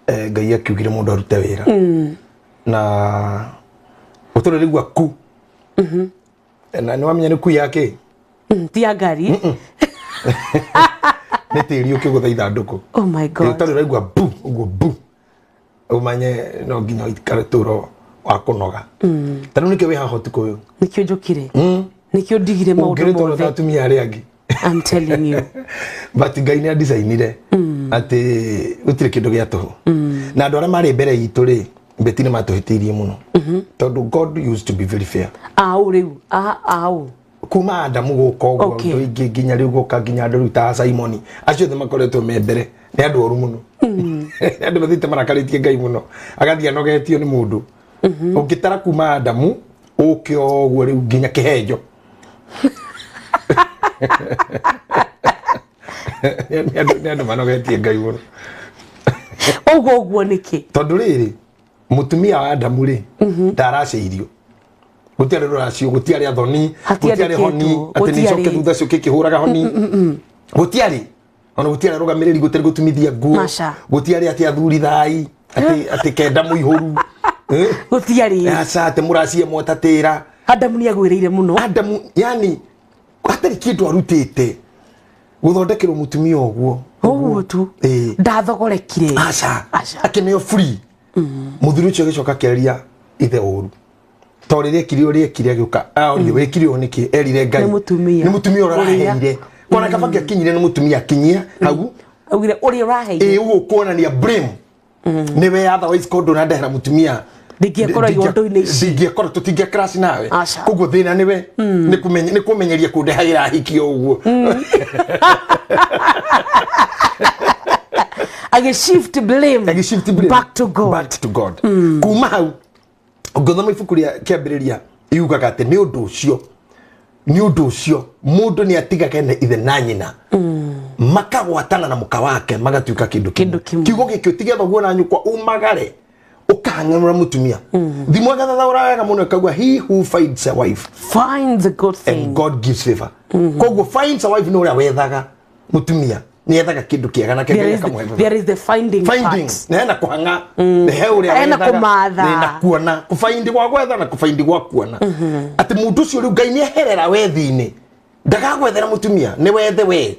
Ngai akiugire mundu arute wira na uture riu aku na ni wamenya ni ku yake ti ya ngari ni tiri ukigutha ithanduku. Oh my God. Utari uraigua bu uguo bu umanye no nginya ikare turo wa kunoga. Ta riu nikio wi haha utuku uyu nikio njukire nikio ndigire maundu mothe atumia aria angi. I'm telling you. But Ngai ni designire ati gutire kindu gia tuhu. Na andu aria mari mbere itu ri mbeti ni matuhitiirie muno. Tondu God used to be very fair. Au riu au kuma Adamu guka uguo andu ingi nginya riu guka nginya andu riu ta Simoni acio othe makoretwo me mbere ni andu oru muno. Andu mathiite marakaritie Ngai muno agathie anogetio ni mundu. Ungitara kuma Adamu uke uguo riu nginya kihenjo. Ni andu manogetie Ngai muno. Uguo uguo niki? Tondu riri mutumia wa Adamu ri ndaraceirio gutiarĩ rũracio gutiarĩ athoni gutiarĩ honi atĩ nĩ icoke thutha ciũke ikĩhũraga honi gutiarĩ ona gutiarĩ arũgamĩrĩri gũtarĩ gũtumithia nguo gutiarĩ atĩ athuri thai atĩ kenda mũihũru gutiarĩ aca atĩ mũracie mwetatĩra. Adamu nĩ agwĩrĩire mũno. Adamu yani hatarĩ kĩndũ arutĩte gũthondekerwo mũtumia ũguo ũguo tu ndathogorekire aca akĩneo free. Mũthuri ũcio agĩcoka akĩaria ithe ũru to rĩrĩa ekire ũrĩa ekire agĩũka aorio wĩkire ũũ nĩkĩ erire Ngai nĩ mũtumia nĩ mũtumia ũrĩa ũraheire kona kaba ngĩakinyire nĩ mũtumia akinyia hau augire ũrĩa ũraheire ĩ ũguo kuonania blame nĩwe otherwise ko ndũnandehera mũtumia ndingĩakorwo iondo-inĩ ici ndingĩakorwo tũtingĩa crash nawe koguo thĩna nĩwe nĩ kũmenyeria kũndehagĩra hiki ũguo. Agi shift blame. Agi shift blame back to God. Back to God. Kuma hau ngĩthoma ibuku rĩa kĩambĩrĩria yugaga atĩ nĩ ũndũ ũcio nĩ ũndũ ũcio mũndũ nĩ atigaga na ithe na nyina makagwatana na mũka wake magatuĩka kĩndũ kĩmwe. Kiugo gĩkĩ ũtige thoguo na nyũkwa umagare ũkahang'anũra mũtumia. Thimũ ĩgathathaũra wega mũno ĩkauga he who finds a wife finds a good thing and God gives favor. Koguo finds a wife nĩ ũrĩa wethaga mũtumia nĩ ethaga kĩndũ kĩega na kĩngĩ akamũhe. There is the finding part. Nĩ hena kũhang'a nĩ he ũrĩa hena kũmatha na kuona kũfind gwa gwetha na kũfind gwa kuona atĩ mũndũ ũcio rĩu Ngai nĩ eherera wethi-inĩ ndagagwethera mũtumia nĩ wethe we.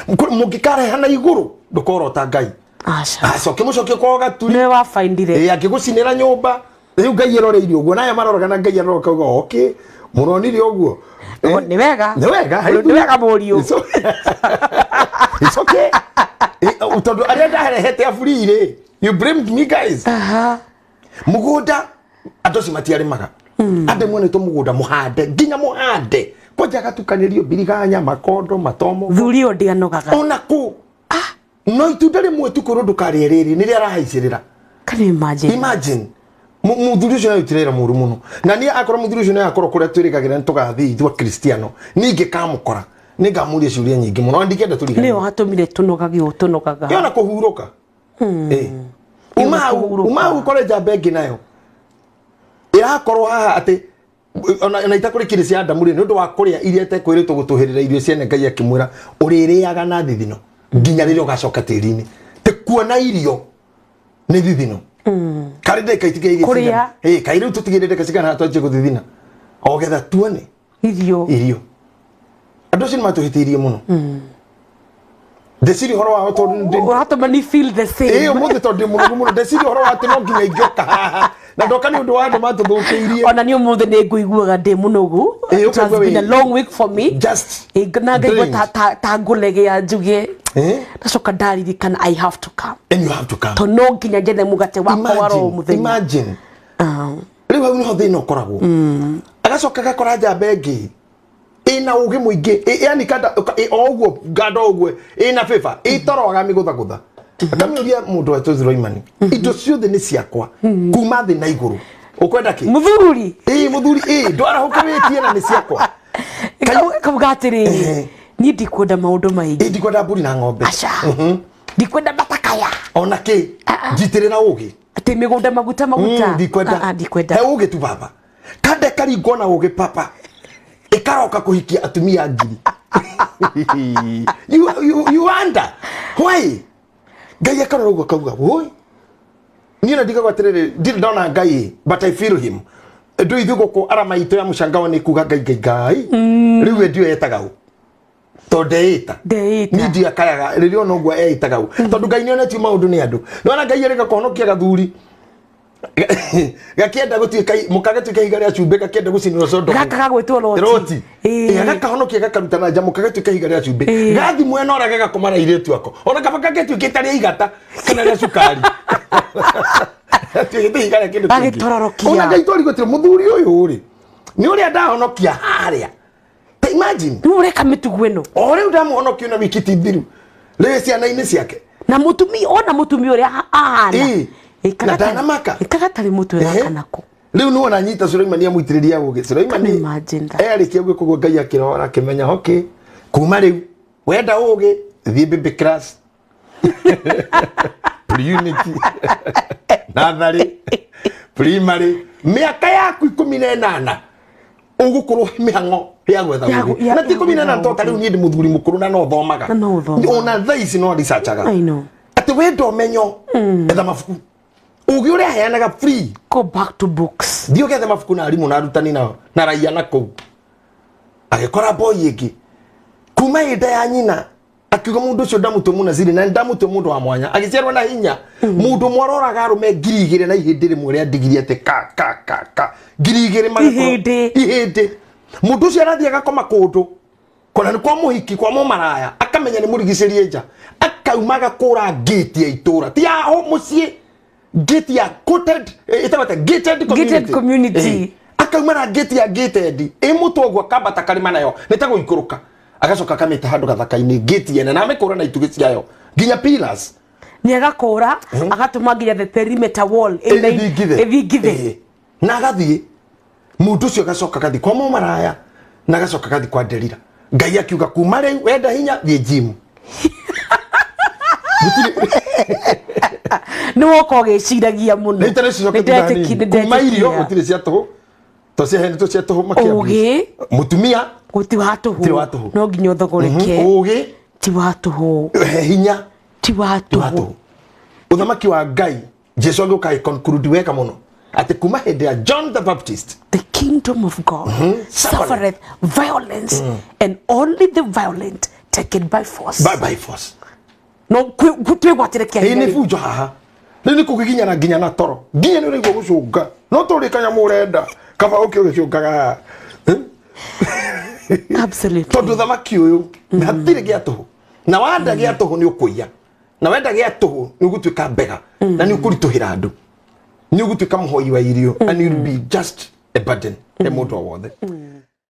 Mũngĩkareha na igũrũ ndũkorota Ngai. Aca ũkĩmũcokia kwao gaturi nĩwe wafindire akĩgũcinĩra nyũmba rĩu Ngai eroreirie ũguo nayo maroraga na Ngai aroka uga okay mũronire ũguo nĩ wega nĩ wega nĩ wega mũriũ. It's okay. Tondu arĩa ndarehete aburi rĩ you blamed me guys. Mũgũnda andũ acio matiarĩmaga andũ monetwo mũgũnda mũhande nginya mũhande kwanja agatukanĩrio mbiriganya makondo matomo thuri ũyũ ndianogaga ona kũ no itunda rĩmwe tu kũrũ ndũkarĩe rĩrĩ nĩrĩa arahaicĩrĩra. Can you imagine? Imagine muthuri ucio nĩarutire wĩra mũru mũno na niĩ akorwo muthuri ucio nĩakorwo kũrĩa twĩrĩgagĩra nĩtũgathiĩ ithuĩ Akristiano niĩ ingĩkamũkora nĩngamũria ciũria nyingĩ mũno na ndingĩenda tũriganie. Nĩwe watũmire tũnogage ũũ tũnogaga ĩyo na kũhurũka uma hau ũkore njamba ĩngĩ nayo ĩrakorwo haha atĩ ona itakũrĩkire cia Adamu rĩ nĩ ũndũ wa kũrĩa iria ĩtekwĩrĩtwo gũtũhĩrĩra irio ciene Ngai akĩmwĩra ũrĩrĩaga na thithino nginya rĩrĩa ũgacoka tĩri-inĩ tĩ kuona irio nĩ thithino karĩ ndagĩka itigaire cigana kaĩ rĩu tũtigĩire ndagĩka cigana twanjie gũthithina o getha tuone irio andũ acio nĩ matũhĩtĩirie mũno. Ndeciria ũhoro wao tondũ ũratũma ni feel the same. Ĩ ũmũthĩ tondũ ndĩ mũnogu mũno ndeciria ũhoro wa atĩ no nginya ingĩoka haha na ndoka nĩ ũndũ wa andũ matũthũkĩirie. Ona niĩ ũmũthĩ nĩ ngũiguaga ndĩ mũnogu. It has been a long week for me. Just na ngaigua ta ngũlegea njuge ndacoka ndaririkana I have to come. And you have to come. Tondũ no nginya njethe mũgate wakwa wa ro mũthenya. Imagine. Rĩu hau nĩho thĩna ũkoragwo. Agacoka agakora njamba ĩngĩ ĩna ũgĩ mũingĩ yani kanda o ũguo nganda ũguo ĩna favor ĩtoroga mĩgũthagũtha akamĩũria mũndũ wetwo Zuleimani indo ciothe nĩ ciakwa kuma thĩ na igũrũ ũkwenda kĩ mũthuri ĩ mũthuri ĩ ndwarahũke wĩtie na nĩ ciakwa kauga atĩrĩrĩ niĩ ndikwenda maũndũ maingĩ ndikwenda mbũri na ng'ombe aca ndikwenda matakaya ona kĩ njitĩrĩra ũgĩ atĩ mĩgũnda maguta maguta ndikwenda he ũgĩ tu baba kande karingwo na ũgĩ papa ikaroka kuhikia atumia ngiri. You wonder why Ngai akarora ũguo akauga woi niĩ na ndigagwo atĩrĩrĩ ndirĩ ndona Ngai but I feel him. Ndũ ithuĩ gũkũ arama itũ ya mũcangao nĩ kuga Ngai Ngai Ngai. Rĩu we ndiũĩ etaga ũ tondũ ndeĩta. Ndeĩta. Niĩ ndiũĩ akayaga rĩrĩa ona ũguo eĩtaga ũ tondũ Ngai nĩonetio maũndũ nĩ andũ. Nĩwona Ngai erĩga kũhonokia gathuri gakĩenda gũtuĩka mũka gatuĩka ihiga rĩa cumbĩ gakĩenda gũcinĩrwo Sodomu. Gaka gagwĩtwo Loti. Loti. Ĩĩ. Ĩĩ, gakahonokia gakaruta na nja mũka gatuĩka ihiga rĩa cumbĩ. Ĩĩ. Gathi mwena ũrĩa gagakoma na airĩtu ako. Ona kaba gangĩtuĩkĩte rĩa igata kana rĩa cukari. Gatuĩkĩte ihiga rĩa kĩndũ kĩngĩ. Gagĩtororokia. Ona Ngai twarigwo atĩrĩ mũthuri ũyũ rĩ nĩ ũrĩa ndahonokia harĩa. Ta imagine. Rĩu ũreka mĩtugo ĩno. O rĩu ndamuhonokia na wiki ti thiru. Rĩu ciana-inĩ ciake. Na mũtumia ona mũtumia ũrĩa ahana. Ĩĩ. Na ndanamaka. Ĩkaga tarĩ mũtwe Ehe. gaka nako. Rĩu nĩwona nyita Suleimani amũitĩrĩria ũgĩ. Suleimani Can imagine that. arĩkia gwĩka ũguo Ngai akĩrora akĩmenya okay kuma rĩu wenda ũgĩ thiĩ baby class pre-unity natharĩ primary mĩaka yaku 18 ũgũkorwo mĩhang'o ya gwetha ũgĩ na ti 18 to ta rĩu niĩ ndĩ mũthuri mũkũrũ na no thomaga Na no ũthomaga. ona thaa ici no researchaga I know. atĩ wenda ũmenyo etha mabuku ũgĩ ũrĩa aheanaga free. Go back to books. Thiĩ ũgethe mabuku na arimũ na arutani nao na raia na kũu. Agĩkora boy ĩngĩ kuma ĩnda ya nyina akiuga mũndũ ũcio ndamũtue mũnaziri na ndamũtue mũndũ wa mwanya agĩciarwo na hinya. Mũndũ ũmwe aroraga arũme 2000 na ihĩndĩ rĩmwe rĩa ndigiri atĩ ka ka ka ka 2000 magakorwo- Ihĩndĩ. ihĩndĩ. Mũndũ ũcio arathiĩ agakoma kũndũ kona nĩ kwa mũhiki kwa mũmaraya akamenya nĩ mũrigicĩrie nja akauma agakũra ngĩti ya itũra ti ya o mũciĩ ngĩti ya coated ĩtagwo atĩa? Gated community. Gated community. Akauma na ngĩti ya gated ĩ mũtwe ũguo akambata karĩma nayo nĩ ta gũikũrũka agacoka akamĩta handũ gathaka-inĩ ngĩti ene na amĩkũra na itugĩ ciayo nginya pillars. Nĩ agakũra agatũma nginya the perimeter wall ĩthingithe. ĩthingithe. Na agathiĩ mũndũ ũcio agacoka agathiĩ kwa mũmaraya na agacoka agathiĩ kwa Delila. Ngai akiuga kuma rĩu wenda hinya thiĩ gym. Nĩ woka ũgĩciragia mũno. Nĩ itarĩ cicoke Nĩ thutha hanini. Kuma irio gũtirĩ cia tũhũ to cia heni to cia tũhũ makĩambia. Ũgĩ. Mũtumia Gũti wa Ti wa tũhũ. tũhũ. No nginya ũthogoreke. Ũgĩ. Ti wa tũhũ. He hinya. Ti wa Ti wa tũhũ. tũhũ. Ũthamaki wa Ngai Jesu agĩũka agĩconclude wega mũno atĩ kuma hĩndĩ ya John the Baptist The kingdom of God suffereth violence and only the violent take it by force. By force. No twĩgwatĩre kĩa Ĩĩ hinya nĩ rĩu. bunjo haha rĩu nĩ kũgiginyana nginya na toro nginya nĩ ũraigua gũcũnga no tũrĩ kanyamũ ũrenda kaba ũkĩ ũgĩcũngaga haha. Absolutely. Tondũ thamaki ũyũ hatirĩ gĩa tũhũ na wenda gĩa tũhũ nĩ ũkũiya na wenda gĩa tũhũ nĩ ũgũtuĩka mbega na nĩ ũkũritũhĩra andũ nĩ ũgũtuĩka mũhoi wa irio and you'll be just a burden he mũndũ o wothe.